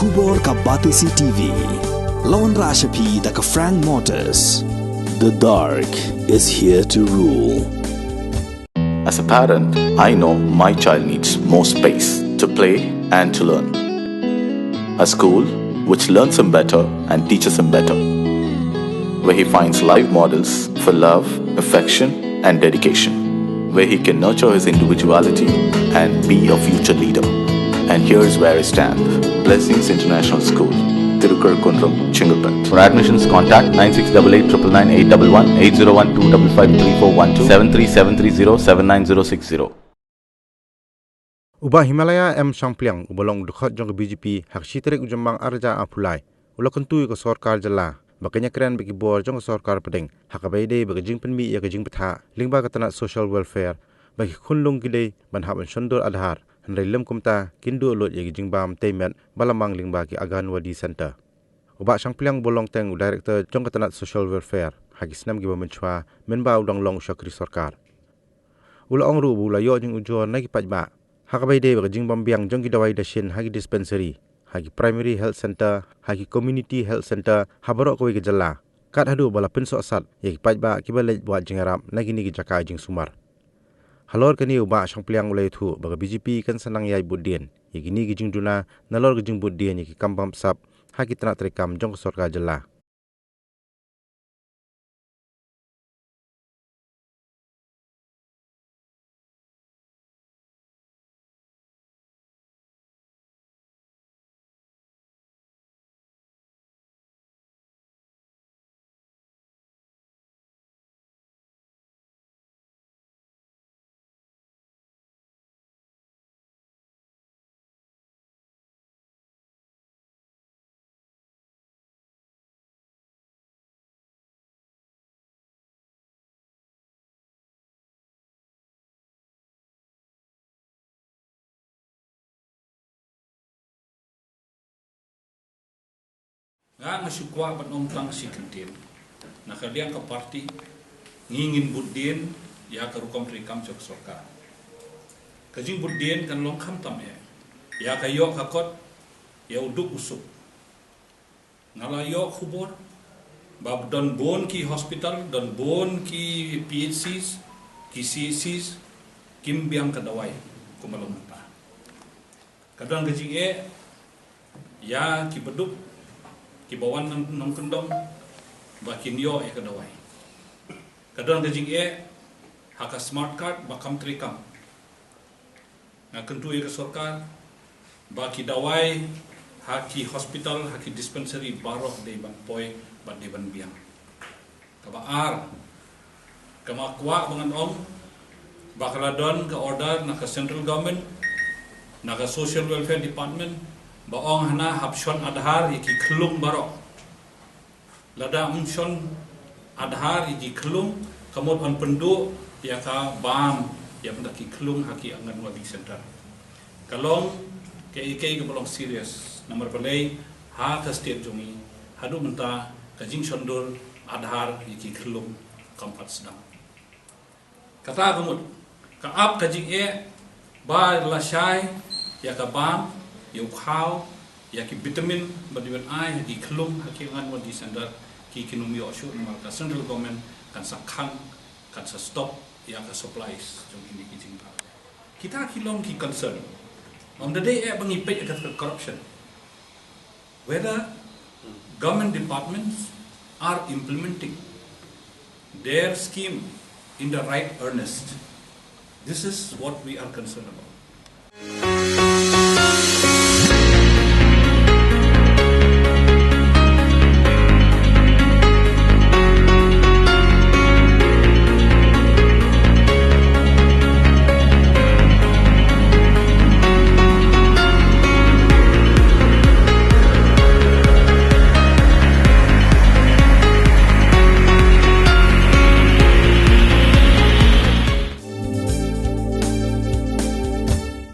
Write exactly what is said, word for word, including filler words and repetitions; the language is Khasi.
Khubor ka Batesi T V. La wanrah sha phi da ka Frank Motors. The dark is here to rule. As a parent, I know my child needs more space to play and to learn. A school which learns him better and teaches him better, where he finds live models for love, affection, and dedication, where he can nurture his individuality and be a future leader. And here's where I stand. Blessings International School, Tirukar Kundrum, Chengalpet. For admissions, contact nine six double eight triple nine eight double one, eight zero one two double five three four one two, seven three seven three zero seven nine zero six zero. U Bah Himalaya M Shangpliang, uba long u dkhot jong ka B J P ha ka shi tarik u Jymmang ar hajar arphew lai, u la kyntu ïa ka sorkar jylla ba kan ïakren bad ki bor jong ka sorkar pdeng ha kaba ïadei bad ka jingpynmih ïa ka jingbthah lyngba ka tnat social welfare, ba ki khunlung ki dei ban hap ban shondur Aadhaar, hynrei lym kumta kin duh lut ïa ka jingbam tei met ba la mang lyngba ki Anganwadi Centre. U Bah Shangpliang uba long teng u director jong ka tnat social welfare ha ki snem kiba mynshuwa mynba u dang long u shakri sorkar, u la ong ruh ba u la ïoh jingujor na ki paidbah ha kaba ïadei bad ka jingbym biang jong ki dawai dashin ha ki dispensary, ha ki primary health centre, ha ki community health centre ha baroh kawei ka jylla, kat haduh ba la pynsohsat ïa ki paidbah kiba leit wad jingïarap na kine ki jaka jingsumar. Halor kane, u Bah Shangpliang u la ïathuh ba ka B J P kan sa nang ïaid bud dien ïa kine ki jingduna nalor ka jingbud dien ïa ki kam bamsap ha ki tnat treikam jong ka sorkar jylla. Nga nga shu kwah ban ong tang shi kyntien na ka liang ka party, ngi ngin bud dien ïa ka rukom treikam jong ka sorkar. Ka jingbud dien kan long khamtam eh ïa ka ïoh ka kot, ïa u duk u suk. Nga la ïoh khubor ba don bun ki hospital, don bun ki P H Cs, ki C H Cs kim biang ka dawai kumba long mynta. Ka don ka jingeh ïa ki baduk kiba wan nang nongkyndong ba kin ïoh ïa ka dawai. Ka don ka jingeh ha ka smart card ba kam treikam. Nga kyntu ïa ka sorkar ba ki dawai ha ki hospital, ha ki dispensary baroh dei ban poi bad dei ban biang. Kaba ar, kaba kwah ba ngan ong ba ka la don ka order na ka central government, na ka social welfare department, ba ong hana hap shon Aadhaar ïa ki khyllung baroh. Lada ym shon Aadhaar ïa ki khyllung, ka mut yn pynduh ïa ka bam ïa bynta ki khyllung ha ki Anganwadi Centre. Ka long kaei kaei kaba long serious. Namar balei ha ka state jong ngi haduh mynta ka jingshondur Aadhaar ïa ki khyllung kam pat sdang. Kata ka mut ka ap ka jingeh ba la shai ïa ka bam, ïa u khaw, ïa ki vitamin ba dei ban ai ha ki khyllung ha ki Anganwadi Centre, ki kin ym ïoh shuh namar ka central government kan sa khang, kan sa stop ïa ka supplies jong kine ki jingpang. Kita ki long ki concern. Ym da dei eh ba ngi peit ïa ka corruption. Whether government departments are implementing their scheme in the right earnest. This is what we are concerned about.